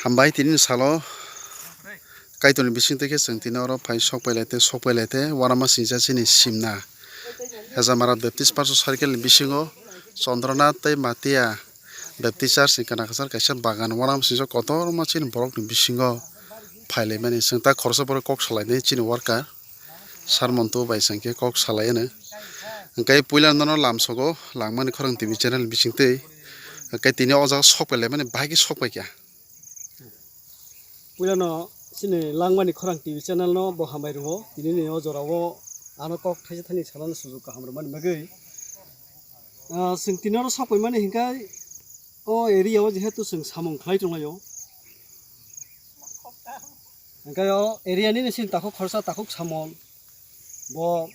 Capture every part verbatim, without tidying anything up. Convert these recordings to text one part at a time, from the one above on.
Hambai tini salo Kaitorni bising tei khe chwng tini oro phai sok pai lai tei sok pai lai tei uanama singcha chini simna. Hezamara Baptist Parso Circle ni bisingo Chondranath tei Matia Baptist Church ni kana kwchar kaisa bagan uanama singcha kotorma chini borokni bisingo phai lai mani. Chwng ta khoroksa borok kok salai nai chini worker. Sarmonto bai chwng khe kok salai ano. Hwnkhe puila nono lamsogo Langmani Khorang T V channel bisingtwi. Hwnkhe tini o jaga sok pai laimani bahai khe sok pai kha. Puilano chini Langmani Khorang T V channel no bo hambai rwo. Tini ni o jorao ano kok thaisa thani salano sujuk kaham rwmani bagwi. Ah, chwng tini oro sok paimani hwnkhe o area o jehetu chwng samung khlai tonglaio. Hwnkhe o area nini sini takhuk khorsa, takhuk samon, bo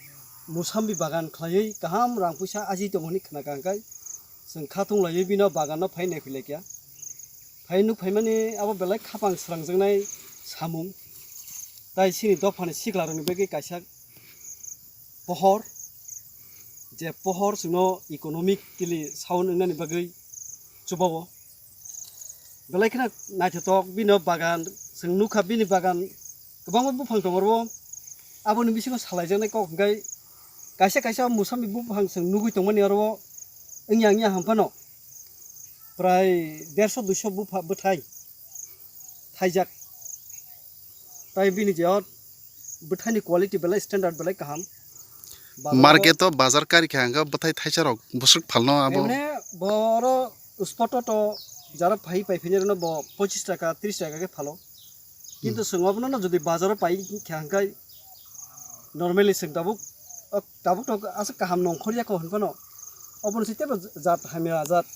musambi bagan khlaiwi kaham rang puisa aji tongo hinwi khna kha, hwnkhe chwng khatung laiwi bino bagan no phai naiphilai kha. Phai nuk phaimani abo belai khapang srangjaknai samung. Tai chini dophani sikla rokni bagwi kaisa pohor, je pohor chwngno economically sound wngnani bagwi chubao. Belai kheno naithothok bini bagan, chwng nukha bini bagan kwbangma buphang tongo oro. Aboni bisingo salaijaknai kok hwnkhe kaisa kaisa musambi buphang chwng nugwi tongmani oro wngya wngya ham phano prai derso duiso bupha bwthai thaijak. Tai bini je o bwthaini quality belai standard belai kaham. Bazar o Market o bazar kari kha hwnkhe bwthai thaisa rok bwswk phalno abo. Emne bo oro spot o to jara phai pai phini rwno bo pochis taka, tris taka khe phalo. Kintu Hmm. Chwng obono no jodi bazar o pai kha hwnkhe normally chwng tabuk, o tabuk tok aswk kaham nongkhor ya kho hwn phano. Obono se tebo jat hamya jat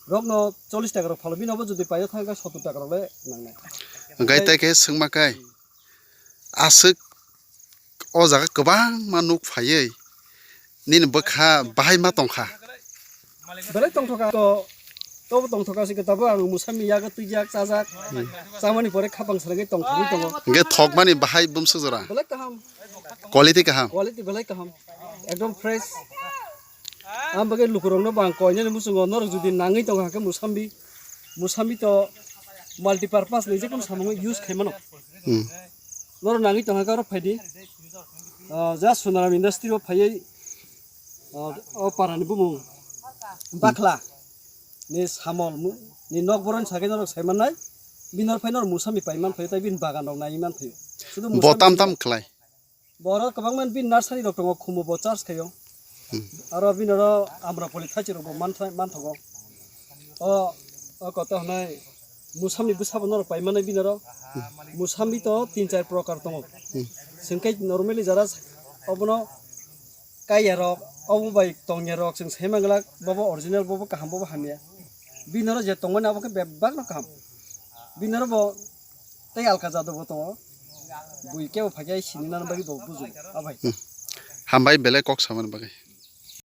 rokno chollish taka rok phalo, bini obo jodi paio thangkha sottor taka rok le nangnai. Hwnkhe tai khe swngma kai aswk o jaga kwbangma nuk phaiwi nini bwkha bahai ma tongkha. Belai tongthokha to, tobo tongthokha se tabuk ang musambi yago twijak chajak. Chamani pore khapang srangwi tongthogwi tongo. Hwnkhe thokmani bahai bumswk jora. Belai kaham. Quality kaham. Quality belai kaham. Ekdom fresh. Ang bagwi lukurokno bo ang koinani muchungo, norok jodi nangwi tongkha hwnkhe musambi, musambi to multipurpose ni jekono samung use khaimano. Hmm. Norok nangwi tongkha hwnkhe oro phaidi. Ah, ja Sonaram industry o phaiwi, ah, o parani bumung Bakhla ni samol mu-, ni nok boroni sagai norok saimannai. Bini norok phai norok musambi paiman phaio, tai bini bagan rok naiwi man phaio. Sudu bo musambi tam tam khlai. Borok kwbangma bini nursery rok tongo, khumu bo charge khaio. Hmm. Aro bini oro Amrapali thachi rok bo mantha-, manthogo. O, o koto hwnai musambi bwsabo norok paimani bini oro. Hmm. Musambi to tin char prokar tongo. Hmm. Chwng khe normally jara obono kaiya rok, obo bai tongya rok chwng sai manglak, bobo original, bobo kaham, bobo hamya. Bini oro je tongmani abo khe bebak no kaham. Bini oro bo tei alka jado bo tongo. Bui kebo phai khe sini nani bagwi bo bujo. Abai. Hmm. Hambai belai kok samani bagwi.